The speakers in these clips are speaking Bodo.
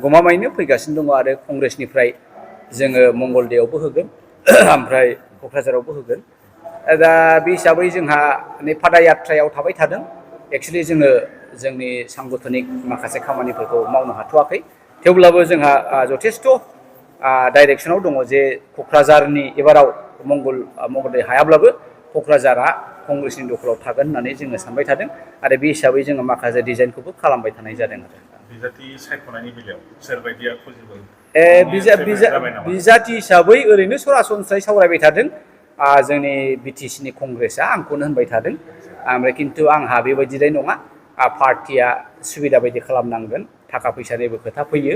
गमामायैनो फैगासिनो दङ आरो कंग्रेसनिफ्राय जोङो मंगलदैयावबो होगोन ओमफ्राय क'क्राझारावबो होगोन दा बे हिसाबै जोंहा पादयात्रायाव थाबाय थादों एक्चुअलि जोङो जोंनि सांगठनिक माखासे खामानिफोरखौ मावनो हाथ'वाखै थेवब्लाबो जोंहा जथेस्थ' डाइरेक्सनाव दङ जे क'क्राझारनि एबाराव मंगलदै हायाब्लाबो क'क्राझारा कंग्रेसनि दखलाव थागोन होननानै जोङो सानबाय थादों आरो बे हिसाबै जोङो माखासे डिजाइनखौबो खालामबाय थानाय जादों आरो बिजाथि सायख'नायनि बेलायाव सोरबायदिया फजिबोल बिजाथि हिसाबै ओरैनो सरासनस्रायै सावरायबाय थादों जोंनि बिटिसिनि कंग्रेसआ आंखौनो होनबाय थादों ओमफ्राय खिन्थु आंहा बेबायदिलाय नङा पार्टिया सुबिदा बायदि खालामनांगोन थाखा फैसानिबो खोथा फैयो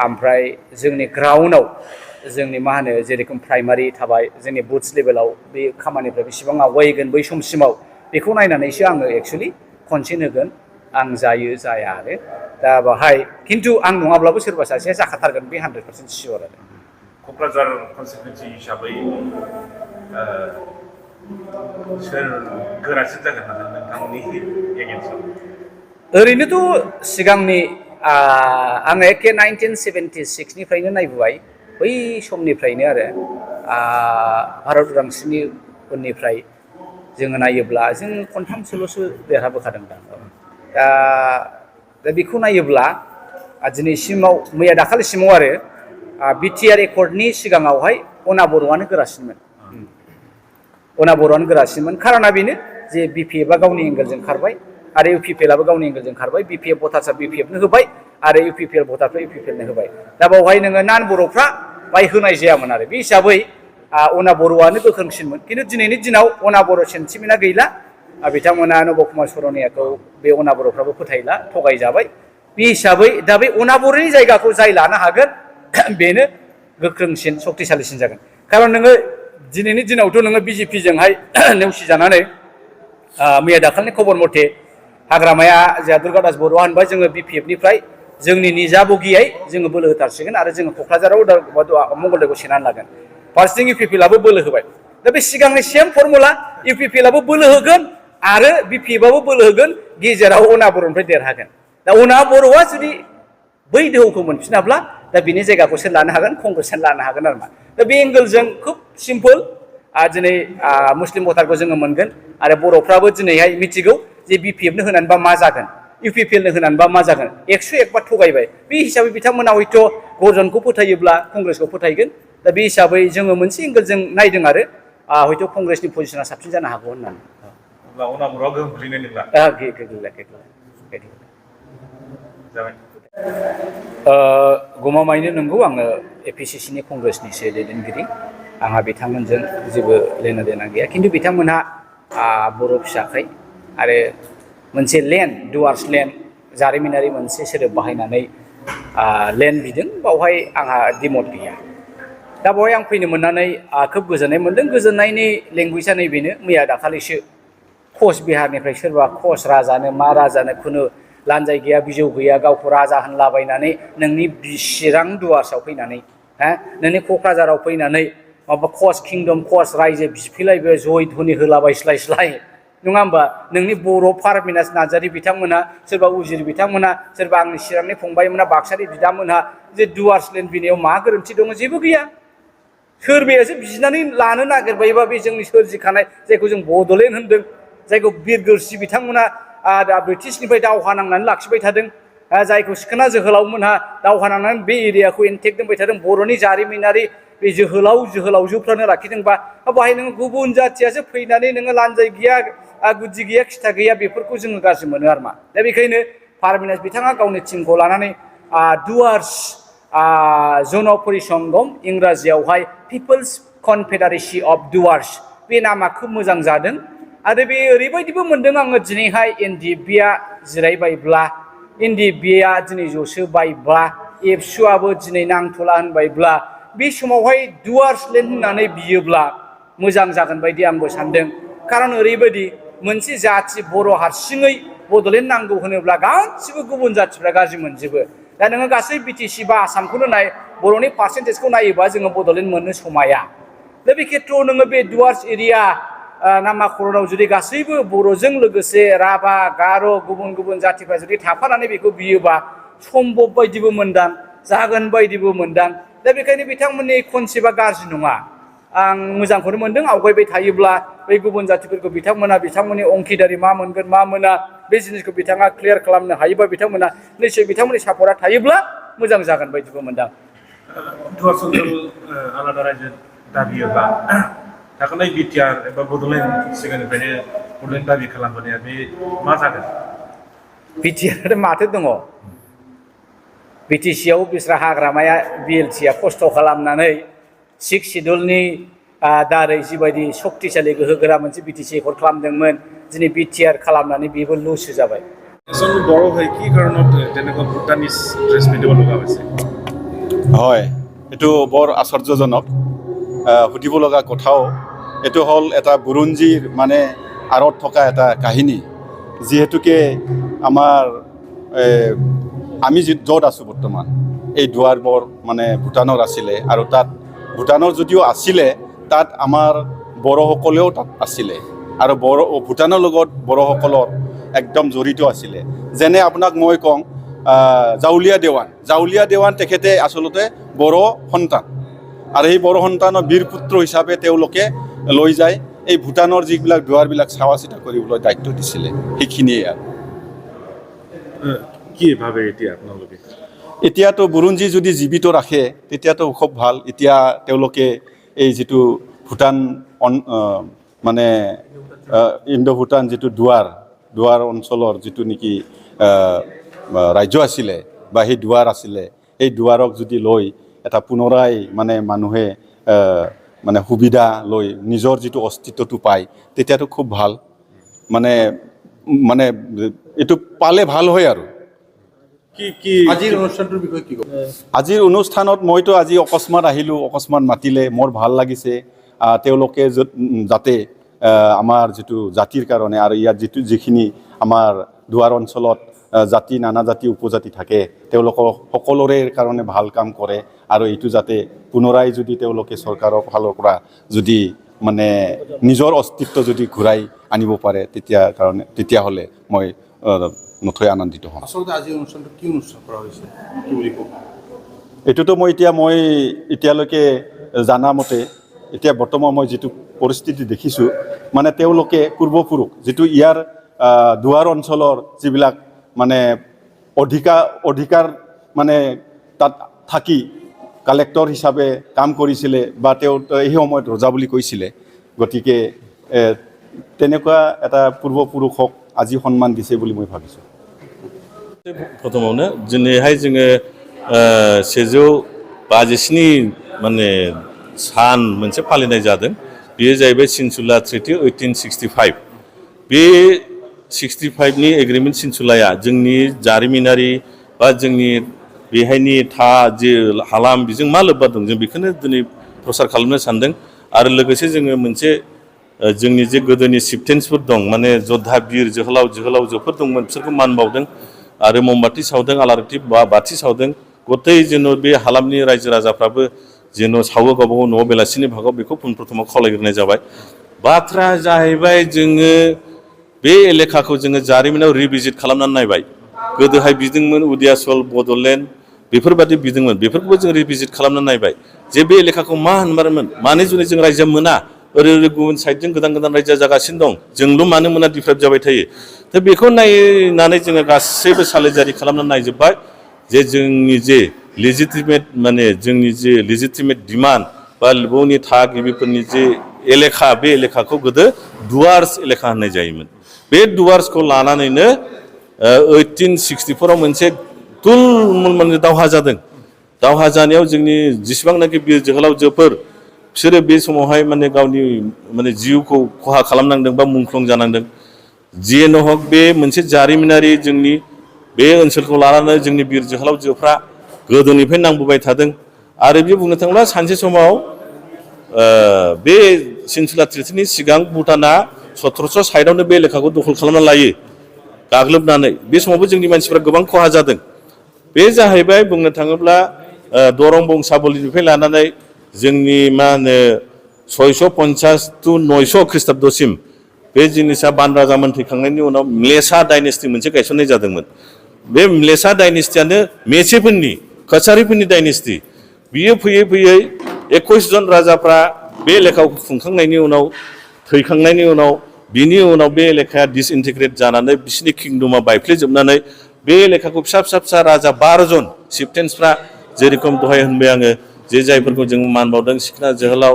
ओमफ्राय जोंनि ग्राउन्डआव जोंनि मा होनो जेरेखम प्राइमारि थाबाय जोंनि बुथ्स लेभेलाव बे खामानिफ्रा बेसेबां आवगायगोन बै समसिमाव बेखौ नायनानैसो आङो एक्सुवेलि कनसेन्ट होगोन आं जायो जाया आरो दा बाहाय खिन्थु आं नङाब्लाबो सोरबा सासेया जाखाथारगोन बे 100% सियर आरो क'क्राझार कनस्टिटुएन्सि हिसाबै सोर गोरासिन जागोन होननानै नोंथांनि एगेन्स्टआव ओरैनोथ' सिगांनि आङो एखे 1976निफ्रायनो नायबोबाय बै समनिफ्रायनो आरो भारत उदांस्रिनि उननिफ्राय जोङो नायोब्ला जों खनथामसोल'सो देरहाबोखादों दा बेखौ नायोब्ला दिनैसिमाव मैया दाखालिसिमाव आरो बिटिआर एकर्डनि सिगाङावहाय अना बर'आनो गोरासिनमोन अना बर'आनो गोरासिनमोन खारना बेनो जे बिपिएफआ गावनि एंगेलजों खारबाय आरो इउपिपिएलआबो गावनि एंगेलजों खारबाय बिपिएफ भटार्सआ बिपिएफनो होबाय आरो इउपिपिएल भटारफ्रा इउपिपिएलनो होबाय दा बावहाय नोङो नान बर'फ्रा बाय होनाय जायामोन आरो बे हिसाबै अना बर'आनो गोख्रोंसिनमोन खिन्थु दिनैनि दिनाव अना बर' सेन्टिमेन्टआ गैला बिथांमोना नब कुमार सरनियाखौ बे अना बर'फ्राबो फोथायला थगायजाबाय बे हिसाबै दा बे अना बर'नि जायगाखौ जाय लानो हागोन बेनो गोख्रोंसिन शक्तिशालिसिन जागोन खारन नोङो दिनैनि दिनावथ' नोङो बिजेपिजोंहाय नेवसिजानानै मैया दाखालिनि खबर मथे हाग्रामाया जोंहा दुर्गादास बर'आ होनबाय जोङो बिपिएफनिफ्राय जोंनि निजा बगियै जोङो बोलो होथारसिगोन आरो जोङो क'क्राझाराव मंगलदैखौ सेनानै लागोन फारसेथिं इउपिपिएलआबो बोलो होबाय दा बे सिगांनि सेम फर्मुला इउपिपिएलआबो बोलो होगोन आरो बिपिएफआबो बोलो होगोन गेजेराव अना बर'निफ्राय देरहागोन दा अना बर'आ जुदि बै दोहौखौ मोनफिनाब्ला दा बिनि जायगाखौ सोर लानो हागोन कंग्रेसआनो लानो हागोन आरो मा दा बे एंगोलजों खुब सिम्पोल दिनै मुस्लिम भटारखौ जोङो मोनगोन आरो बर'फ्राबो दिनैहाय मिथिगौ जे बिपिएफनो होनानैबा मा जागोन इउपिपिएलनो होनानैबा मा जागोन 101 बार थगायबाय बे हिसाबै बिथांमोना हयथ' गरजनखौ फोथायोब्ला कंग्रेसखौ फोथायगोन दा बे हिसाबै जोङो मोनसे एंगोलजों नायदों आरो हयथ' कंग्रेसनि पजिसना साबसिन जानो हागौ होननानै अब्ला अना बर'आ गोहोम खोख्लैनाय नंला गमामायैनो नंगौ आङो एपिसिसिनि कंग्रेसनिसो दैदेनगिरि आंहा बिथांमोनजों जेबो लेना देना गैया खिन्थु बिथांमोनहा बर' फिसाखाय आरो मोनसे लेन्ड डुवार्स लेन्ड जारिमिनारि मोनसे सोदोब बाहायनानै लेन्ड बिदों बावहाय आंहा दिमत गैया दा बावहाय आं फैनो मोननानै खोब गोजोननाय मोनदों गोजोननायनि लेंगुवेजआ नैबेनो मैया दाखालिसो कच बिहारनिफ्राय सोरबा कच राजानो मा राजानो खुनु लान्जाय गैया बिजौ गैया गावखौ राजा होनलाबायनानै नोंनि चिरां डुवार्सआव फैनानै नोंनि क'क्राझाराव फैनानै माबा कच किंडम कच रायजो बिफैलायबो जय धुनि होलाबायस्लायस्लाय नङा होमबा नोंनि बर' पारमिनास नार्जारि बिथांमोना सोरबा उजिर बिथांमोना सोरबा आंनि चिरांनि फंबायमोना बाक्सानि बिदामोनहा जे डुवार्स लेन्ड बिनायाव मा गोरोन्थि दङ जेबो गैया सोरबायासो बिनानै लानो नागिरबायबा बे जोंनि सोरजिखानाय जायखौ जों बड'लेण्ड होनदों जायखौ बिरगोरसि बिथांमोना ब्रिटिशनिफ्राय दावहा नांनानै लाखिबाय थादों जायखौ सिखोना जोहोलावमोनहा दावहा नांनानै बे एरियाखौ इनटेक्ट दोनबाय थादों बर'नि जारिमिनारि बे जोहोलावजोफ्रानो लाखिदोंबा बाहाय नोङो गुबुन जाथियासो फैनानै नोङो लान्जाय गैया गुदि गैया खिथा गैया बेफोरखौ जोङो गाज्रि मोनो आरो मा दा बेखायनो पारमिनास बिथाङा गावनि टिमखौ लानानै डुवार्स जन' परिसंगम इंराजियावहाय पिपल्स कनफेडारेसि अफ डुवार्स बे नामा खोब मोजां जादों आरो बे ओरैबायदिबो मोनदों आङो दिनैहाय एनडिएफबिआ जिरायबायब्ला एनडिएफबिआ दिनै जसोबायब्ला एबसुआबो दिनै नांथ'ला होनबायब्ला बे समावहाय डुवार्स लेन्ड होननानै बियोब्ला मोजां जागोन बायदि आंबो सानदों खारन ओरैबायदि मोनसे जाथि बर' हारसिङै बड'लेण्ड नांगौ होनोब्ला गासिबो गुबुन जाथिफ्रा गाज्रि मोनजोबो दा नोङो गासै बिटिसि बा आसामखौनो नाय बर'नि पार्सेन्टेजखौ नायोबा जोङो बड'लेण्ड मोननो समाया दा बे खेथ्रआव नोङो बे डुवार्स एरिया नामाखर'नाव जुदि गासैबो बर'जों लोगोसे राभा गार' गुबुन गुबुन जातिफ्रा जुदि थाफानानै बेखौ बियोबा सम्भब बायदिबो मोनदां जागोन बायदिबो मोनदां दा बेखायनो बिथांमोननि कनसेप्टआ गाज्रि नङा आं मोजांखौनो मोनदों आवगायबाय थायोब्ला बै गुबुन जातिफोरखौ बिथांमोननि अंखिदारि मा मोनगोन मा मोना बे जिनिसखौ बिथाङा क्लियार खालामनो हायोबा बिथांमोना निश्चय बिथांमोननि सापर्टआ थायोब्ला मोजां जागोन बायदिबो मोनदां दुवार्स ओनसोल आलादा रायजो दाबियोब्ला थाखानाय बिटिआर एबा बड'लेण्ड सिगांनिफ्रायनो बड'लेण्ड दाबि खालामबोनाया बे मा जागोन बिटिआर माथो दङ बिटिसिआव बिस्रा हाग्रामाया बिएलटिआ खस्थ' खालामनानै 6 शिड्युलनि दारै जिबायदि शक्तिशालि गोहोगोरा मोनसे बिटिसि एकर्ड खालामदोंमोन दिनै बिटिआर खालामनानै बेबो लसो जाबाय এজন বড় হৈ কি কাৰণত তেনেকুৱা ভূটানিজ ড্ৰেছ পিন্ধিব লগা হৈছে হয় এটো বৰ আশ্চৰ্যজনক সুধিব লগা কথাও এটো হল এটা বুৰুঞ্জীৰ মানে আৰত থকা এটা কাহিনী যেহেতুকে আমাৰ আমি য'ত আছো বৰ্তমান এই দুৱাৰবৰ মানে ভূটানৰ আছিলে আৰু তাত ভূটানৰ যদিও আছিলে তাত আমাৰ বড়সকলেও তাত আছিলে আৰু ভূটানৰ লগত বড়সকলৰ একদম জড়িত আছিলে যেনে আপোনাক মই কওঁ জাউলিয়া দেৱান তেখেতে আসলতে বড় সন্তান আৰু এই বড় সন্তানৰ বীৰ পুত্ৰ হিচাপে তেওঁলোকে লৈ যায় এই ভূটানৰ যিবিলাক দুৱাৰবিলাক চাৱা চিতা কৰিবলৈ দায়িত্ব দিছিলে সেইখিনিয়ে আৰু কি ভাবে এতিয়া আপোনালোকে এতিয়াতো বুৰুঞ্জী যদি জীৱিত ৰাখে তেতিয়াতো খুব ভাল এতিয়া তেওঁলোকে এই যেটো ভূটান মানে ইণ্ডো ভূটান যেটো দুৱাৰ অঞ্চলৰ যেটো নেকি ৰাজ্য আছিলে বা সেই দুৱাৰ আছিলে এই দুৱাৰক যদি লৈ এটা পুনৰাই মানে মানুহে মানে সুবিধা লৈ নিজৰ যেটো অস্তিত্বটো পায় তেতিয়াতো খুব ভাল মানে এটো পালে ভাল হয় আৰু কি আজিৰ অনুষ্ঠানটোৰ বিষয়ে কি ক'ব আজিৰ অনুষ্ঠানত মইতো আজি অকস্মাত আহিলো অকস্মাত মাতিলে মোৰ ভাল লাগিছে তেওঁলোকে যাতে আমাৰ যেটো জাতিৰ কাৰণে আৰু ইয়াত যিখিনি আমাৰ দুৱাৰ অঞ্চলত জাতি নানা জাতি উপজাতি থাকে তেওঁলোকৰ সকলোৰে কাৰণে ভাল কাম কৰে আৰু এইটো যাতে পুনৰাই যদি তেওঁলোকে চৰকাৰৰ ফালৰ পৰা যদি মানে নিজৰ অস্তিত্ব যদি ঘূৰাই আনিব পাৰে তেতিয়া হলে মই নথৈ আনন্দিত হম আসলে আজি অনুষ্ঠানটো কি অনুষ্ঠান কৰা হৈছে কি বুলি কব এটোতো মই এতিয়ালৈকে জানা মতে এতিয়া বৰ্তমান মই যেটো পৰিস্থিতি দেখিছো মানে তেওঁলোকে পূৰ্বপুৰুষ যেটো ইয়াৰ দুৱাৰ অঞ্চলৰ যিবিলাক মানে অধিকাৰ মানে তাত থাকি কালেক্টৰ হিচাপে কাম কৰিছিলে বা তেওঁ এই সময়ত ৰজা বুলি কৈছিলে গতিকে তেনেকুৱা এটা পূৰ্বপুৰুষক আজি সন্মান দিছে বুলি মই ভাবিছো प्रथमावनो दिनैहाय जोङो 157 माने सान मोनसे फालिनाय जादों बेयो जाहैबाय सिनसुला ट्रिटि 1865 बे 65 नि एग्रीमेंट सिनसुलाया जोंनि जारिमिनारि बा जोंनि बेहायनि जे हालाम बिजों मा लोब्बा दं जों बेखौनो दिनै प्रसार खालामनो सानदों आरो लोगोसे जोङो मोनसे जोंनि जे गोदोनि चिफटेन्सफोर दं माने योद्धा बिर जोहोलावजोफोर दंमोन बिसोरखौ मान बावदों आरो ममबाति सावदों आलारि बाथि सावदों गथै जेन' बे हालामनि रायजो राजाफ्राबो जेन' सावो गावबागाव न'आव बेलासिनि भागाव बेखौ प्रथमाव खावलायग्रोनाय जाबाय बाथ्रा जाहैबाय जोङो बे एलेखाखौ जोङो जारिमिनाव रिभिजिट खालामनानै नायबाय गोदोहाय बिदोंमोन उदियासल बड'लेण्ड बेफोरबादि बिदोंमोन बेफोरखौबो जों रिभिजिट खालामनानै नायबाय जे बे एलेखाखौ मा होनमारमोन मानो जुदि जों रायजो मोना ओरै गुबुन साइडजों गोदान रायजो जागासिनो दं जोंल' मानो मोना डिफ्राइब जाबाय थायो दा बेखौ नायनानै जोङो गासैबो सालिजारि खालामनानै नायजोबबाय जे जोंनि जे लेजिटिमेट माने जोंनि जे लेजिटिमेट डिमान्ड बा बौनि थागिबिफोरनि जे एलेखा बे एलेखाखौ गोदो दुवार्स एलेखा होननाय जायोमोन बे दुवार्सखौ लानानैनो 1864 आव मोनसे तुलमुल माने दावहा जादों दावहा जानायाव जोंनि जेसेबांनाखि बिर जोहोलावजोफोर बिसोरो बे समावहाय माने गावनि माने जिउखौ खहा खालामनांदों बा मुंख्लं जानांदों जियानो हक बे मोनसे जारिमिनारि जोंनि बे ओनसोलखौ लानानै जोंनि बिर जोहोलावजोफ्रा गोदोनिफ्राय नांबोबाय थादों आरो बे बुंनो थाङोब्ला सानसे समाव बे सिनसुला ट्रिटिनि सिगां भुटाना 1700 साइडआवनो बे एलेखाखौ दखल खालामना लायो गाग्लोबनानै बे समावबो जोंनि मानसिफ्रा गोबां खहा जादों बे जाहैबाय बुंनो थाङोब्ला दरं बंसाबलिनिफ्राय लानानै जोंनि मा होनो 650 to 900 ख्रीष्टाब्दसिम बे जिनिसा बान राजामोन थैखांनायनि उनाव म्लेसा डाइनेस्टि मोनसे गायसननाय जादोंमोन बे म्लेसा डाइनेस्टियानो मेसेफोरनि कछारिफोरनि डाइनेस्टि बियो फैयै फैयै 21 जन राजाफ्रा बे लेखाखौ खुंखांनायनि उनाव थैखांनायनि उनाव बिनि उनाव बे लेखाया डिसइन्टिग्रेट जानानै बिसिनि किंडमा बायफ्लेजोबनानै बे लेखाखौ फिसा फिसा फिसा राजा 12 जन चिफटेन्सफ्रा जेरेखम दहाय होनबाय आङो जे जायफोरखौ जों मान बावदों सिखना जोहोलाव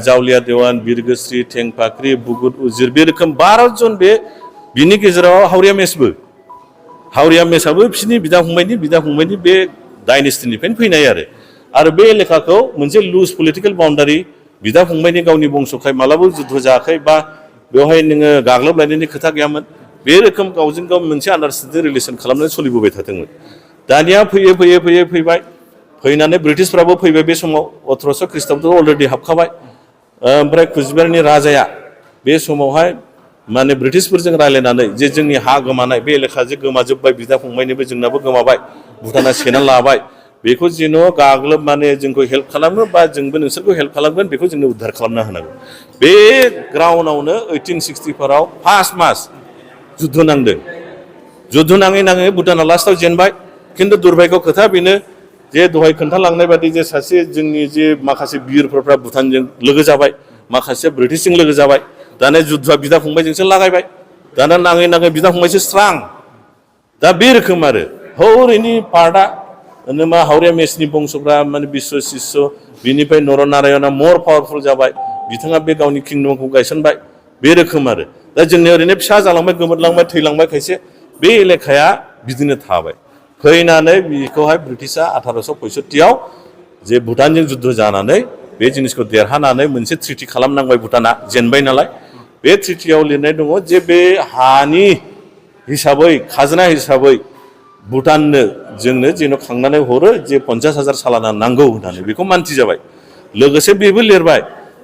जावलिया देवान बिरगोस्रि थेंफाख्रि बुगुद उजिर बे रोखोम 12 जन बे बिनि गेजेराव हावरिया मेसाबो बिसिनि बिदा फंबायनि बे डाइनेस्टिनिफ्रायनो फैनाय आरो बे लेखाखौ मोनसे लुज पलिटिकेल बाउन्डारि बिदा फंबायनि गावनि बंस'खाय मालाबाबो जुद्ध जायाखै बा बेवहाय नोङो गाग्लोबलायनायनि खोथा गैयामोन बे रोखोम गावजों गाव मोनसे आन्डारस्टेन्डिं रिलेसन खालामनानै सोलिबोबाय थादोंमोन दानिया फैयै फैनानै ब्रिटिशफ्राबो फैबाय बे समाव 1800 ख्रीष्टाब्दआव अलरेडि हाबखाबाय ओमफ्राय कुचबिहारनि राजाया बे समावहाय माने ब्रिटिशफोरजों रायलायनानै जे जोंनि हा गोमानाय बे एलेखा जे गोमाजोब्बाय बिदा फंबायनिबो जोंनाबो गोमाबाय भुटाना सेना लाबाय बेखौ जेन' गाग्लोब माने जोंखौ हेल्प खालामो बा जोंबो नोंसोरखौ हेल्प खालामगोन बेखौ जोंनो उद्धार खालामना होनांगौ बे ग्राउन्डआवनो 1864 आव फार्स्ट मास जुद्ध नांदों जुद्ध नाङै भुटाना लास्टआव जेनबाय खिन्थु दुर्भाग्य खोथा बेनो जे दहाय खोन्थालांनाय बादि जे सासे जोंनि जे माखासे बिरफोरा भुटानजों लोगो जाबाय माखासे ब्रिटिशजों लोगो जाबाय दाना जुद्धआ बिदा फंबायजोंसो लागायबाय दाना नाङै बिदा फंबायसो स्रां दा बे रोखोम आरो हौरैनि पार्टआ मा हावरिया मेसनि बंस'फ्रा माने बिश्व शिष्य बिनिफ्राय नरनारायणआ मर पावारफुल जाबाय बिथाङा बे गावनि किंडमखौ गायसनबाय बे रोखोम आरो दा जोंनि ओरैनो फिसा जालांबाय गोमोरलांबाय थैलांबाय खायसे बे एलेखाया बिदिनो थाबाय फैनानै बेखौहाय ब्रिटिशआ 1865 आव जे भुटानजों जुद्ध जानानै बे जिनिसखौ देरहानानै मोनसे ट्रिटि खालामनांबाय भुटाना जेनबाय नालाय बे ट्रिटियाव लिरनाय दङ जे बे हानि हिसाबै खाजोना हिसाबै भुटाननो जोंनो जेन' खांनानै हरो जे 50,000 सालाना नांगौ होननानै बेखौ मान्थि जाबाय लोगोसे बेबो लिरबाय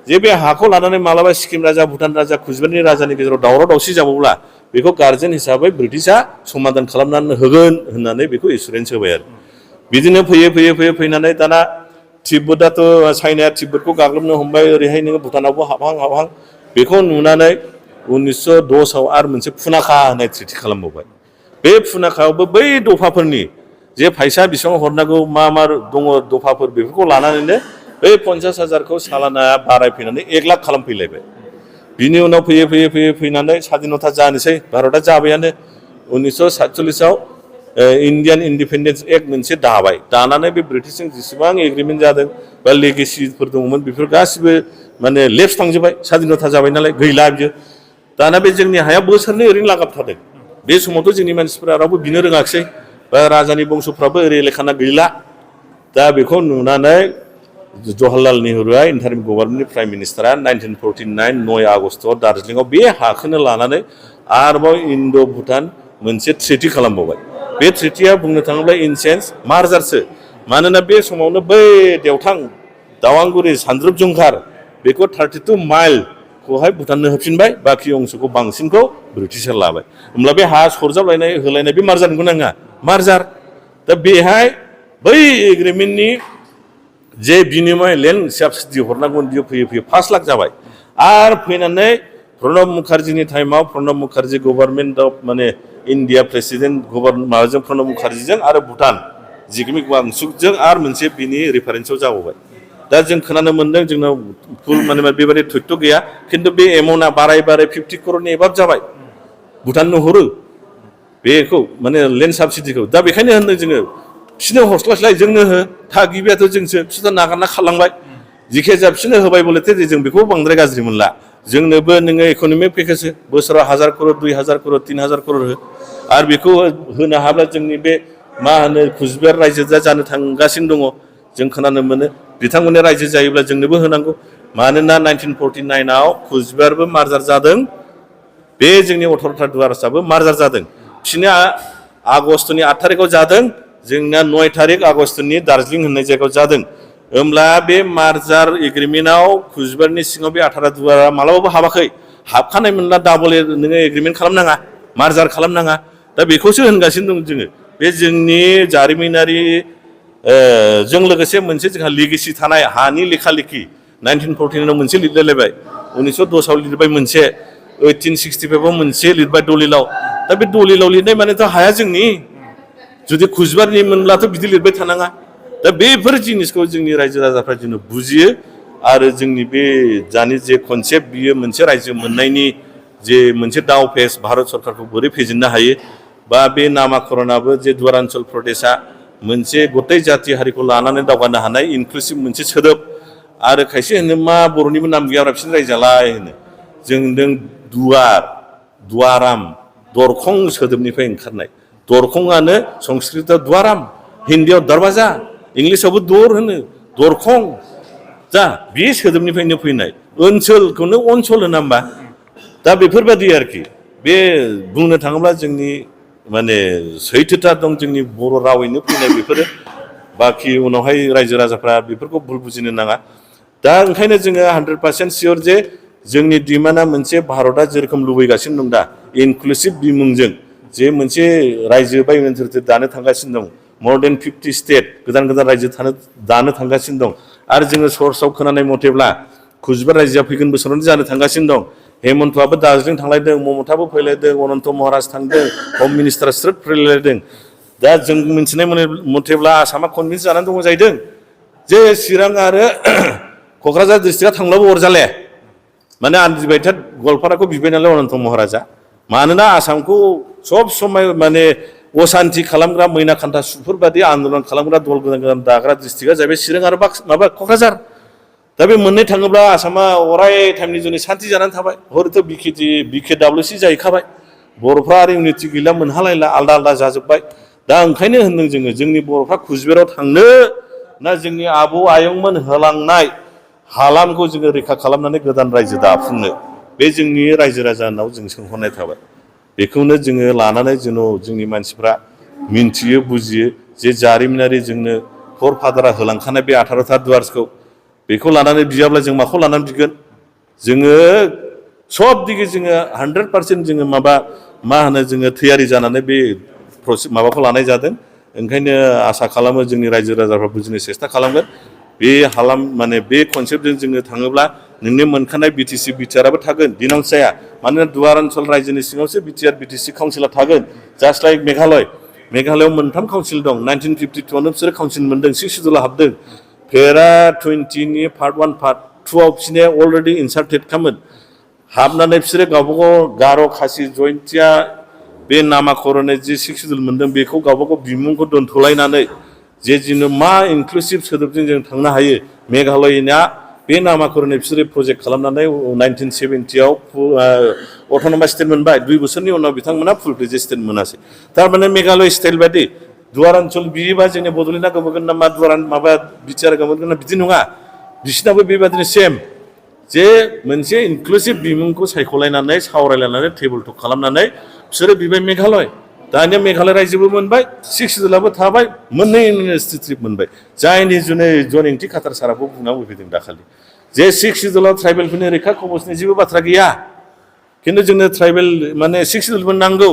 जे बे हाखौ लानानै मालाबा सिक्किम राजा भुटान राजा कुचबिहारनि राजानि गेजेराव दावराव दावसि जाबावब्ला बेखौ गार्जेन हिसाबै ब्रिटिशआ समाधान खालामनानै होगोन होननानै बेखौ एसुरेन्स होबाय आरो बिदिनो फैयै फैनानै दाना तिब्बतआथ' चाइनाया तिब्बतखौ गाग्लोबनो हमबाय ओरैहाय नोङो भुटानावबो हाबहां बेखौ नुनानै 1910 आव आरो मोनसे फुनाखा होननाय ट्रिटि खालामबावबाय बे फुनाखायावबो बै दफाफोरनि जे फैसा बेसेबां हरनांगौ मा दङ दफाफोर बेफोरखौ लानानैनो बै 50,000खौ सालाना बारायफैनानै 1 लाख खालामफैलायबाय बिनि उनाव फैनानै स्वाधीनता जानोसै भारतआ जाबायानो 1947 आव इन्डियान इन्डिपेन्डेन्स एक्ट मोनसे दानानै बे ब्रिटिशजों जेसेबां एग्रिमेन्ट जादों बा लेगेसिफोर दंमोन बेफोर गासिबो माने लेप्स थांजोब्बाय स्वाधीनता जाबाय नालाय गैला बियो दाना बे जोंनि हाया बोसोरनै ओरैनो लागाब थादों बे समावथ' जोंनि मानसिफोरा रावबो बिनो रोङाखिसै बा राजानि बंस'फ्राबो ओरै लेखाना गैला दा बेखौ नुनानै जवाहरलाल नेहुरुआ इन्टारिम गभर्नमेन्टनि प्राइम मिनिस्टारा 1949 9 आगस्टआव दार्जिलिंआव बे हाखौनो लानानै आरोबाव इन्ड' भुटान मोनसे ट्रिटि खालामबावबाय बे ट्रिटिया बुंनो थाङोब्ला इन सेन्स मार्जारसो मानोना बे समावनो बै देवथां दावांगुरि सानद्रुप जंखार बेखौ 32 माइलखौहाय भुटाननो होफिनबाय बाखि अंशखौ बांसिनखौ ब्रिटिशआ लाबाय होमब्ला बे हा सरजाबलायनाय होलायनाय बे मार्जार नंगौ नाङा मार्जार दा बेहाय बै एग्रिमेन्टनि जे बिनिमय लेन्ड साबसिडि हरनांगौमोन बियो फैयै 5 लाख जाबाय आरो फैनानै प्रणब मुखार्जीनि टाइमाव प्रणब मुखार्जी गभर्नमेन्ट अफ माने इन्डिया प्रेसिडेन्ट माबाजों प्रणब मुखार्जीजों आरो भुटान जिगमि वांचुकजों आरो मोनसे बिनि रेफारेन्सआव जाबावबाय दा जों खोनानो मोन्दों जोंनाव फुल माने बेबायदि तथ्य गैया खिन्थु बे एमाउन्टआ बाराय 50 करोड़नि एबाब जाबाय भुटाननो हरो बेखौ माने लेन्ड साबसिडिखौ दा बेखायनो होनदों जोङो बिसोरनो हरस्लायस्लाय जोंनो हो थागिबियाथ' जोंसो बिसोर नागारना खारलांबाय जिखिया जा बिसोरनो होबाय बोलथे जों बेखौ बांद्राय गाज्रि मोनला जोंनोबो नोङो इक'नमिक पेकेजो बोसोराव 1000 करोड़ 2000 करोड़ 3000 करोड़ हो आरो बेखौ होनो हाब्ला जोंनि बे मा होनो कुचबिहार रायजो जानो थांगासिनो दङ जों खोनानो मोनो बिथांमोननि रायजो जायोब्ला जोंनोबो होनांगौ मानोना 1949 आव कुचबिहारबो मार्जार जादों बे जोंनि 18था दुवारसाबो मार्जार जादों बिसोरनि आगष्टनि 8 थारिखआव जादों जोंना 9 थारिख आगष्टनि दार्जिलिं होननाय जायगायाव जादों होमब्ला बे मार्जार एग्रिमेन्टआव कुचबिहारनि सिङाव बे 18 दुवारा मालाबाबो हाबाखै हाबखानाय मोनला डाबल नोङो एग्रिमेन्ट खालामनाङा मार्जार खालामनाङा दा बेखौसो होनगासिनो दं जोङो बे जोंनि जारिमिनारि जों लोगोसे मोनसे जोंहा लिगेसि थानाय हानि लेखा लेखि 1949 आव मोनसे लिरलायलायबाय 1910 आव लिरबाय मोनसे 1865 आव मोनसे लिरबाय दलिलाव दा बे दलिलाव लिरनाय मानेथ' हाया जोंनि जुदि कुचबिहारनि मोनब्लाथ' बिदि लिरबाय थानाङा दा बेफोर जिनिसखौ जोंनि रायजो राजाफ्रा जोङो बुजियो आरो जोंनि बे दानि जे कनसेप्ट बियो मोनसे रायजो मोननायनि जे मोनसे दाव पेच भारत सरकारखौ बोरै फेजेननो हायो बा बे नामाकरणाबो जे दुवारान्चल प्रदेशआ मोनसे गथाय जाथि हारिखौ लानानै दावगानो हानाय इनक्लुसिभ मोनसे सोदोब आरो खायसे होनो मा बर'निबो नाम गैया बिसोर रायजालाय होनो जों होनदों दुवाराम दरखं सोदोबनिफ्राय ओंखारनाय दरखंआनो संस्कृतआव द्वाराम हिन्दीयाव दरवाजा इंलिसावबो दर होनो दरखं दा बे सोदोबनिफ्रायनो फैनाय ओनसोलखौनो अनसल होना होमबा दा बेफोरबायदि आरोखि बे बुंनो थाङोब्ला जोंनि माने सैथोथा दं जोंनि बर' रावैनो फैनाय बेफोरो बाखि उनावहाय रायजो राजाफ्रा बेफोरखौ भुल बुजिनो नाङा दा ओंखायनो जोङो 100% सियर जे जोंनि डिमान्डआ मोनसे भारतआ जेरोखोम लुबैगासिनो दं दा इनक्लुसिभ बिमुंजों जे मोनसे रायजो बा ओनसोलखौ दानो थांगासिनो दं more than 50 स्टेट गोदान गोदान रायजो दानो थांगासिनो दं आरो जोङो सर्सआव खोनानाय मथेब्ला कुचबिहार रायजोआ फैगोन बोसोरावनो जानो थांगासिनो दं हेमन्तआबो दार्जिलिं थांलायदों ममताबो फैलायदों अनन्त महाराज थांदों हम मिनिस्टारा स्रोद फैलायदों दा जों मिथिनाय मथेब्ला आसामा कनभिन्स जानानै दङ जाहैदों जे चिरां आरो क'क्राझार डिस्ट्रिक्टआ थांब्लाबो अरजाले माने आनडिभाइडेड गवालपाराखौ बिबाय नालाय अनन्त महाराजा मानोना आसामखौ सब समय माने असान्ति खालामग्रा मैना खान्था सुफोर बादि आन्दलन खालामग्रा दल गोदान गोदान दाग्रा डिस्ट्रिक्टआ जाहैबाय चिरां आरो माबा क'क्राझार दा बे मोननै थाङोब्ला आसामा अराय टाइमनि जुनै सान्ति जानानै थाबाय हरैथ' बिकेडाब्लिउसि जाहैखाबाय बर'फ्रा आरो इउनिटि गैला मोनहालायला आलदा आलदा जाजोब्बाय दा ओंखायनो होनदों जोङो जोंनि बर'फ्रा कुचबिहाराव थांनो ना जोंनि आबौ आयंमोन होलांनाय हालामखौ जोङो रैखा खालामनानै गोदान रायजो दाफुंनो बे जोंनि रायजो राजानाव जों सोंहरनाय थाबाय बेखौनो जोङो लानानै जेन' जोंनि मानसिफ्रा मिन्थियो बुजियो जे जारिमिनारि जोंनो फर फादारा होलांखानाय बे 18था दुवार्सखौ बेखौ लानानै बियाब्ला जों माखौ लानानै बिगोन जोङो सब दिगे जोङो 100% जोङो मा होनो जोङो थैयारि जानानै बे माबाखौ लानाय जादों ओंखायनो आसा खालामो जोंनि रायजो राजाफ्रा बुजिनो सेस्था खालामगोन बे हालाम माने बे कनसेप्टजों जोङो थाङोब्ला नोंनि मोनखानाय बिटिसि बिटिआरआबो थागोन दिनाउन्स जाया मानोना दुवारान्चल रायजोनि सिङावसो बिटिआर बिटिसि काउन्सिला थागोन जास्ट लाइक मेघालयआव मोनथाम काउन्सिल दं 1952आवनो बिसोरो काउन्सिल मोनदों 6 सिडुलाव हाबदों पेरा 20नि पार्ट 1 पार्ट 2आव बिसोरनिया अलरेडि इनसार्टेड खामोन हाबनानै बिसोरो गावबागाव गार' खासि जयन्तिया बे नामाकरणे जि 6 सिडुल मोनदों बेखौ गावबागाव बिमुंखौ दोनथ'लायनानै जे जोङो मा इनक्लुसिभ सोदोबजों जों थांनो हायो मेघालयना बे नामाकरणे बिसोरो प्रजेक्ट खालामनानै 1970आव अट'नमास स्टेट मोनबाय 2 बोसोरनि उनाव बिथांमोना फुल फ्लेजेड स्टेट मोनासै थारमाने मेघालय स्टाइल बादि दुवारान्चल बियोबा जोंनि बड'लेण्डआ गोमोगोन ना माबा बिटिआर गोमोगोन ना बिदि नङा बिसिनाबो बेबादिनो सेम जे मोनसे इनक्लुसिभ बिमुंखौ सायख'लायनानै सावरायलायनानै टेबोल टक खालामनानै बिसोरो बिबाय मेघालय दानिया मेघालय रायजोबो मोनबाय 6 सिडुलाबो थाबाय मोननै इउनिभार्सिटि मोनबाय जायनि जुनै जन एंटि खातार साराबो बुंनानै होफैदों दाखालि जे 6 सिडुलाव ट्राइबेलफोरनि रैखा कबचनि जेबो बाथ्रा गैया खिन्थु जोंनो ट्राइबेल माने 6 सिडुलबो नांगौ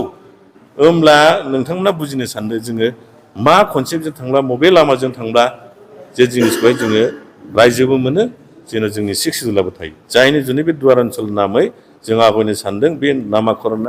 होमब्ला नोंथांमोना बुजिनो सानदों जोङो मा कनसेप्टजों थांब्ला बबे लामाजों थांब्ला जे जिनिसखौहाय जोङो रायजोबो मोनो जेन' जोंनि 6 सिडुलाबो थायो जायनि जुनै बे दुवारान्चल नामै जों आवगायनो सानदों बे नामाकरना